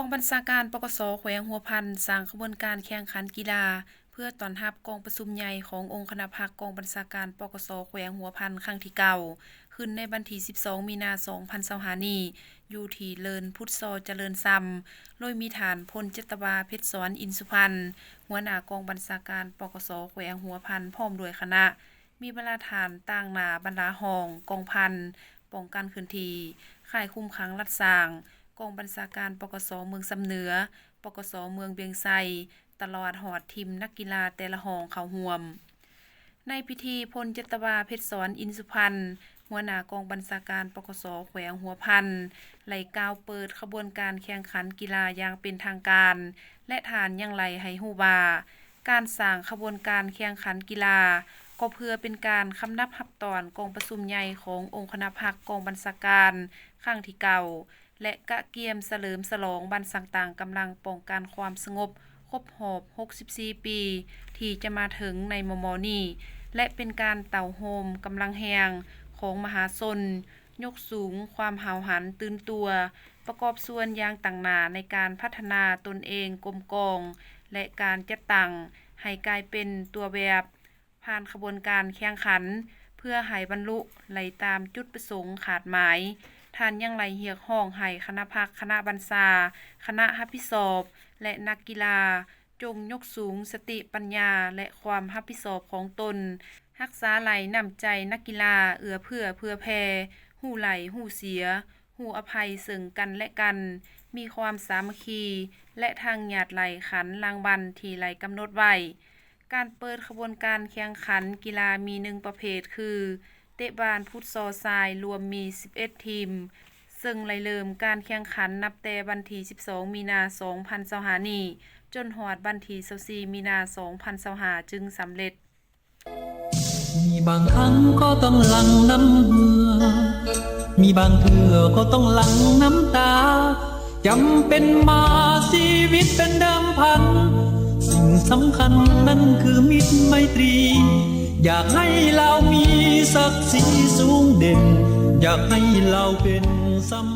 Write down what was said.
ກອງບັນຊາການ ປກສ ແຂວງຫົວພັນ ສ້າງຂະບວນການແຂ່ງຂັນກິລາ ເພື່ອຕ້ອນຮັບກອງປະຊຸມໃຫຍ່ຂອງອົງຄະນະພັກກອງບັນຊາການ ປກສ ແຂວງຫົວພັນ ຄັ້ງທີເກົ້າ ຂຶ້ນໃນວັນທີສິບສອງ ມີນາ ສອງພັນຊາວຫ້ານີ້ ຢູ່ທີ່ເລີນພຸດຊໍຈະເລີນຊຳ ໂດຍມີທ່ານ ພົນຈັດຕະວາ ເພັດສອນ ອິນສຸພັນ ຫົວໜ້າກອງບັນຊາການ ປກສ ແຂວງຫົວພັນ ພ້ອມດ້ວຍຄະນະ, ມີບັນດາທ່ານຕາງໜ້າບັນດາຫ້ອງ, ກອງພັນ, ປ້ອງກັນເຄື່ອນທີ່, ຄ້າຍຄຸມຂັງລັດສ້າງ, ກອງບັນຊາການ ປກສ ເມືອງຊຳເໜືອ, ປກສ ເມືອງວຽງໄຊ, ຕະຫຼອດຮອດທີມນັກກິລາແຕ່ລະຫ້ອງເຂົ້າຮ່ວມ. ໃນພິທີ, ພົນຈັດຕະວາ ເພັດສອນ ອິນສຸພັນ ຫົວໜ້າກອງບັນຊາການ ປກສ ແຂວງຫົວພັນ ໄດ້ກ່າວເປີດຂະບວນການແຂ່ງຂັນກິລາຢ່າງເປັນທາງການ ແລະ ທ່ານຍັງໄຫຼໃຫ້ຮູ້ວ່າ ການສ້າງຂະບວນການແຂ່ງຂັນກິລາ ກໍເພື່ອເປັນການຄຳນັບຮັບຕ້ອນກອງປະຊຸມໃຫຍ່ຂອງອົງຄະນະພັກກອງບັນຊາການຄັ້ງທີເກົ້າ ແລະ ກະກຽມສະເຫຼີມສະຫຼອງວັນສ້າງຕັ້ງກຳລັງປ້ອງກັນຄວາມສະຫງົບຄົບຮອບຫົກສິບສີ່ປີ ທີ່ຈະມາເຖິງໃນມໍ່ໆນີ້ ແລະ ເປັນການເຕົ້າໂຮມກຳລັງແຮງຂອງມະຫາຊົນ, ຍົກສູງຄວາມຫ້າວຫັນຕື່ນຕົວ, ປະກອບສ່ວນຢ່າງຕັ້ງໜ້າໃນການພັດທະນາຕົນເອງກົມກອງ ແລະ ການຈັດຕັ້ງໃຫ້ກາຍເປັນຕົວແບບ ຜ່ານຂະບວນການແຂ່ງຂັນ ເພື່ອໃຫ້ບັນລຸໄດ້ຕາມຈຸດປະສົງຄາດໝາຍ. ທ່ານຍັງໄດ້ຮຽກຮ້ອງໃຫ້ຄະນະພັກ, ຄະນະບັນຊາ, ຄະນະຮັບຜິດຊອບ ແລະ ນັກກິລາ ຈົ່ງຍົກສູງສະຕິປັນຍາ ແລະ ຄວາມຮັບຜິດຊອບຂອງຕົນ, ຮັກສາໄຫຼນ້ຳໃຈນັກກິລາເອື້ອເຟື້ອເຜື່ອແຜ່, ຮູ້ໄຫຼຮູ້ເສຍ, ຮູ້ອະໄພເຊິ່ງກັນແລະກັນ, ມີຄວາມສາມັກຄີ ແລະ ທັງຍາດໄຫຼຂັນລາງວັນທີ່ໄດ້ກຳນົດໄວ້. ການເປີດຂະບວນການແຂ່ງຂັນກິລາມີໜຶ່ງປະເພດຄື ເຕະບານຟຸດຊໍຊາຍລວມມີສິບເອັດທີມ, ເຊິ່ງໄດ້ເລີ່ມການແຂ່ງຂັນນັບແຕ່ວັນທີສິບສອງ ມີນາ ສອງພັນຊາວຫ້ານີ້ ຈົນຮອດວັນທີຊາວສີ່ ມີນາ ສອງພັນຊາວຫ້າຈຶ່ງສຳເລັດ. ມີບາງຄັ້ງກໍຕ້ອງຫຼັ່ງນ້ຳເຫື່ອ ມີບາງເທື່ອກໍຕ້ອງຫຼັ່ງນ້ຳຕາ ຈຳເປັນມາຊີວິດເປັນເດີມພັນ ສິ່ງສຳຄັນນັ້ນຄືມິດໄມຕຣີ ຢາກໃຫ້ລາວມີສັກສີສູງເດັ່ນ ຢາກໃຫ້ລາວເປັນສຳ